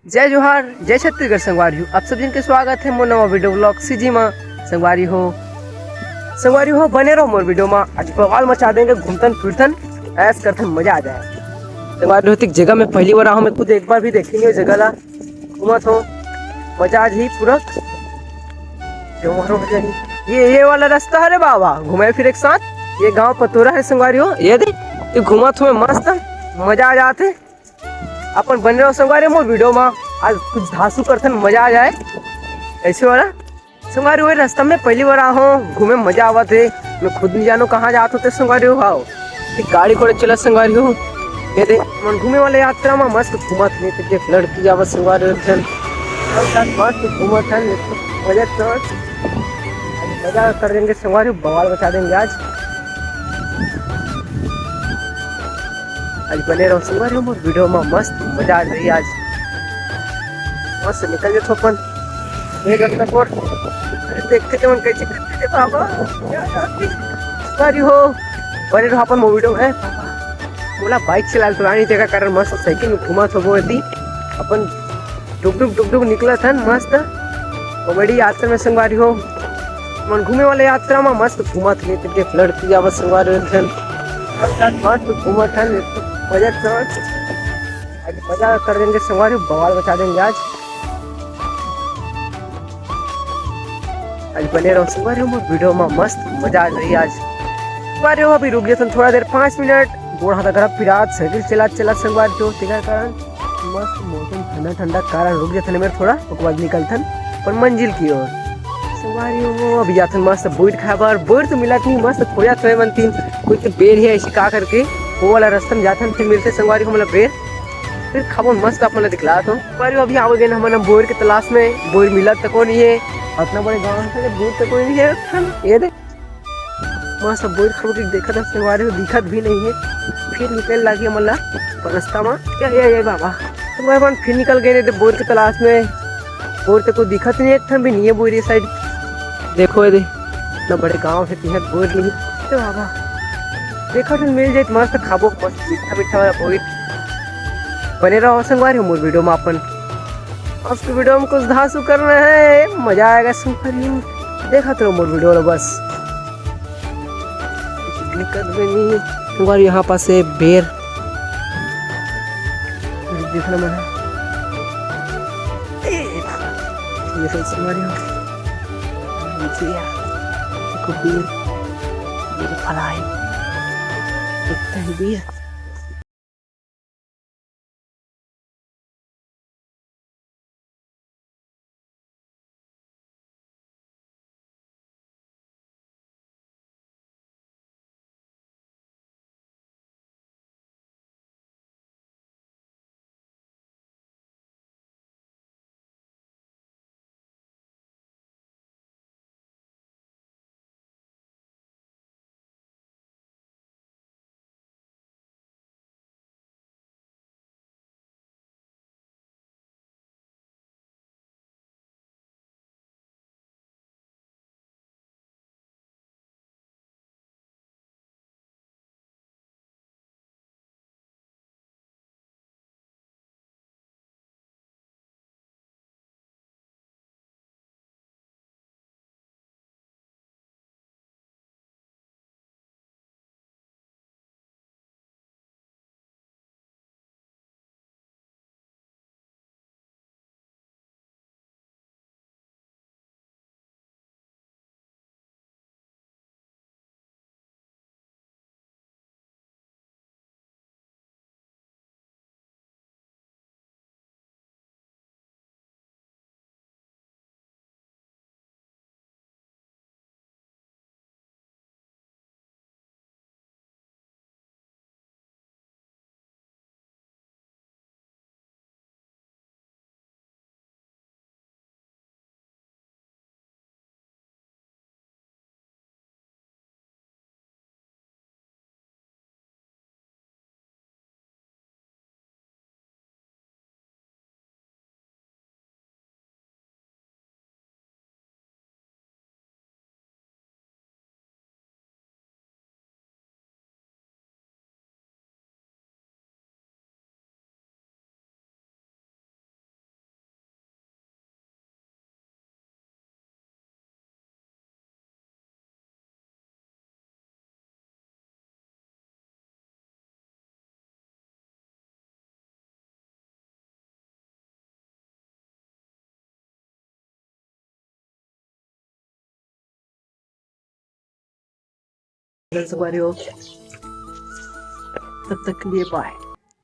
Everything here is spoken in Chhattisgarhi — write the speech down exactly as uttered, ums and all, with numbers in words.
जय जोहार, जय छत्तीसगढ़ संगवारी हो। आप सब जन के स्वागत है मोर नवा वीडियो व्लॉग सीजी मा। संगवारी हो, संगवारी हो, बने रहो मोर वीडियो मा। आज बवाल मचा देंगे, घूमथन फिरथन, ऐश करथन, मजा आ जाए। संगवारी हो, एक जगह में पहली बार आहूँ, मैं खुद एक बार भी देखे नहीं हूँ जगह ला। घूमत हो, मजा आ जाही पूरा। जोहार हो जाही। ये, ये वाला रास्ता है रे बाबा, घूमे फिरे के साथ। ये गांव पतोरा है संगवारी हो, ये दे, ये घूमत हो मस्त, मजा आ जाथे। अपन बने रहो संगवारी मोर वीडियो मा। आज कुछ धांसू करथन, मजा आ जाए। ऐसे वाला संगवारी हो, रास्ता में पहली बार आहूँ, घूमे मजा आवत हे। मैं खुद नहीं जानो कहाँ जात होते संगवारी हो। हाव, एक गाड़ी घोड़े चला संगवारी हो। ये दे, मन घूमे वाले यात्रा मा मस्त घूमत हे, तो देख लड़की जावत संगवारी हो, चल। मस्त घूमत है, मजा तो मजा कर देंगे संगवारी, बवाल मचा देंगे आज। आज बने रहो संगवारी हो मोर वीडियो मा, मस्त मजा आ जाही आज। मस्त निकल जाथो अपन। ये रास्ता पर देखते तो मन कैसे करते थे बाबा। संगवारी हो, बने रहो अपन मोर वीडियो में। मोला बाइक चलाल तो आनी तेकर कारण मस्त साइकिल में घूमत होबो एती। अपन डुक डुक डुक डुक निकलत हन मस्त। कॉमेडी यात्रा में संगवारी हो, मन घूमे वाले यात्रा में मस्त घूमत हे, तो देख लड़की जावत संगवारी हो, मस्त घूमत हन, मजा कर, आज मजा कर देंगे संगवारी, बवाल मचा देंगे आज। आज बने रहो संगवारी हो मोर वीडियो में, मस्त मजा आ जाही आज। संगवारी हो, अभी रुक जाथन थोड़ा देर, पाँच मिनट। गोड़ हाथ अगर पिरात, साइकिल चलात चलात संगवारी हो, तेकर कारण मस्त मौसम ठंडा ठंडा, कारण रुक जाथन मेर थोड़ा, ओकर बाद निकलथन अपन मंजिल की ओर। संगवारी हो, अभी जाथन मस्त बोइर खाए बर, बोइर तो मिलत नहीं, मस्त खोजत होए मन तीन, कोई तो बेर है ऐसी का करके, वो वाला रास्ता में जाथन, फिर मिलथे संगवारी हो हमला बेर, फिर खाबो मस्त अपन ला दिखलात हो। संगवारी हो, अभी आवे गए हमन बोइर के तलाश में, बोइर मिलत तको नहीं है, अतना बड़े गाँव में बोइर तको नहीं है, ये दे। मस्त बोइर खबो के देखत हस संगवारी हो, दिखत भी नहीं है। फिर निकल लागी हमन ला अपन रास्ता मा। ये, ये, ये बाबा, संगवारी हो फिर निकल गए नहीं तो बोइर के तलाश में। बोइर तो कोई दिखत नहीं, एक ठन भी नहीं है बोइर ये साइड। देखो ये दे, इतना बड़े गांव है, तिहां बोइर नहीं। अरे बाबा, देखो तो मिल जाए, मस्त खाबो, मस्त मीठा मीठा वाला बोइर। बने रहो संगवारी हो मोर वीडियो में अपन। आज के वीडियो में कुछ धांसू करना है, मजा आएगा संगवारी हो। देखत रहो मोर वीडियो ला बस। दिक्कत भी नहीं है। एक बार यहाँ पास है बेर। देखना मन है। ए, ये सब संगवारी हो। नीचे यार। देखो बेर। ये जो फला है। देखते हैं बेर। संगवारी हो, तब तक के लिए bye।